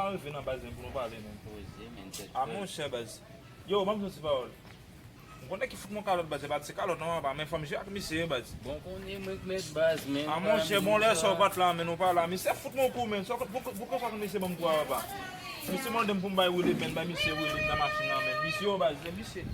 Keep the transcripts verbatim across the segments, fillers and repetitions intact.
Ann rive nan baz menm pou nou pale menm. Poze, men, tèt frèt. A, monchè, baz. Yo, ban m di yon ti pawòl. M konnen ki fout mwen kalòt, baz, se pa ti kalòt non, papa, men fò m jwe ak misye, baz. Bon, konnen mwen k mèt baz, men. A, monchè, bon, lè sa w pa t la, men, ou pa la. Misye fout mwen kou, men. Sa w konn, pou, pou, pou konsa konn misye ban m kou a, papa. Misye mande m pou m bay woule, men, bay misye woule nan machin nan, men. Misye, yo, baz, se misye.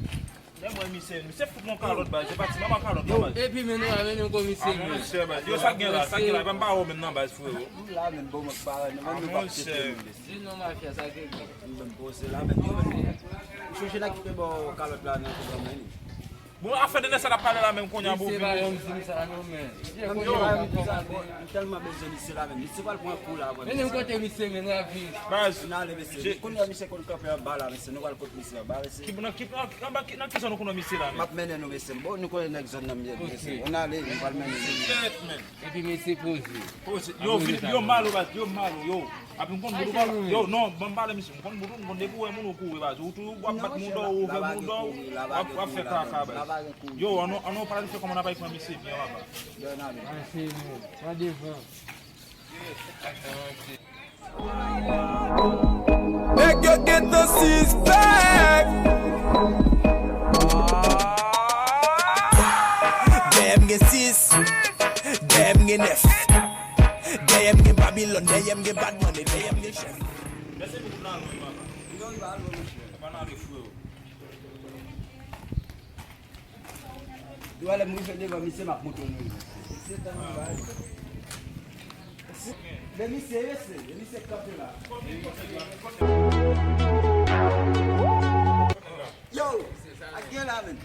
Lè mwen misye, misye fout mwen kalòt, baz. Se pa ti manman kalòt non, baz. Epi, men, nou la, men, nou komisè, men. A, monchè, baz. Yo, sa k gen la, sa k gen la, pa m pa wè w menm nan, baz, frero. M la, men, bon, mwen pa wè, non, mwen pa tcheke, men. Di non, mafya, sa k gen. M poze la, men, yo, men. M chonje nèg ki te ba w kalòt la nan kou blan, men. Bon, afè de nèg sa n ap pale la menm kounye a, bon, vini. Misye pa yon di sa non, men. Yo, m tèlman bezwen misye la, men. Misye pral pran kou la, men. Men nou kote misye, men, rapid. Baz, kounye a misye konn kanpe anba la, mesye. Nou pral kot misye anba, mesye. Ki, nan ki, nan, anba ki, nan ki zòn nou konnen misye la, men? M ap mennen nou, mesye. Bon, nou konnen nèg zòn nan, mesye. Ann ale, nou pral mennen nou. Kèt, men. Epi mesye poze. Poze. Yo, vini, yo malo, baz, yo malo, yo. Epi m konn bout ou, yo, non, ban m pale, mesye. M konn bout ou, m konn depi w wè moun ou kouri, baz. Ou tou, w ap bat moun dò, ou ouvè moun dò, w ap, w ap fè kaka, baz. Yo, ann nou, ann nou pale, fè kòman n ap pran misye byen, papa. Pase, men. Pran devan. Nèg yo gentan sispèk. Dèyè m gen sis, dèyè m gen nèf. Dèyè m gen Babilòn, dèyè m gen Badman, e dèyè m gen chèf. Mèsi pou kout nan lwen, papa. Yo, li pa lwen, monchè. Pa nan refre yo. Yo, lè m rive devan misye, m ap montre nou. Misye tèlman bay. Lè misye rese, lè misye kanpe la. Yo, ak gen la, men.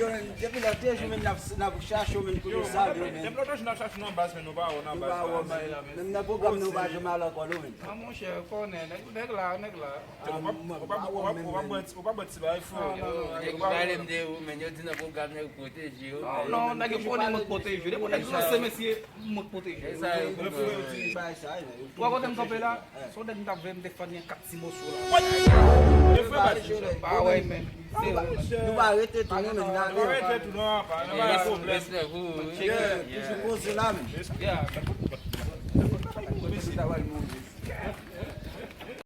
Yo, men, depi lòt de jou, men, n ap, n ap chache w, men, pou nou salye w, men. Depi lòt de jou, n ap chache w nan baz, men, nou pa wè w nan baz, men. Menm nan pwogram, nou pa janm al ankò, non, men. A, monchè, konnen, nèg, nèg la, nèg la. Ou pa, ou pa, ou pa, ou pa bwè ti, ou pa bwè ti bagay, frè. Nèg yo pale m de ou, men yo di nan pwogram nèg pwoteje yo. Non, non, nèg yo konnen mwen pwoteje. Depi nèg yo se mesye, mwen pwoteje. Ou wè kote m kanpe la? Se yon nèg m t ap veye m te fann gen kat ti moso la. Ba wè, men. Nou pa rete tou, non, men n ale. Nou pa rete tou, non, papa. Nan pa gen pwoblèm. Toujou poze la, men.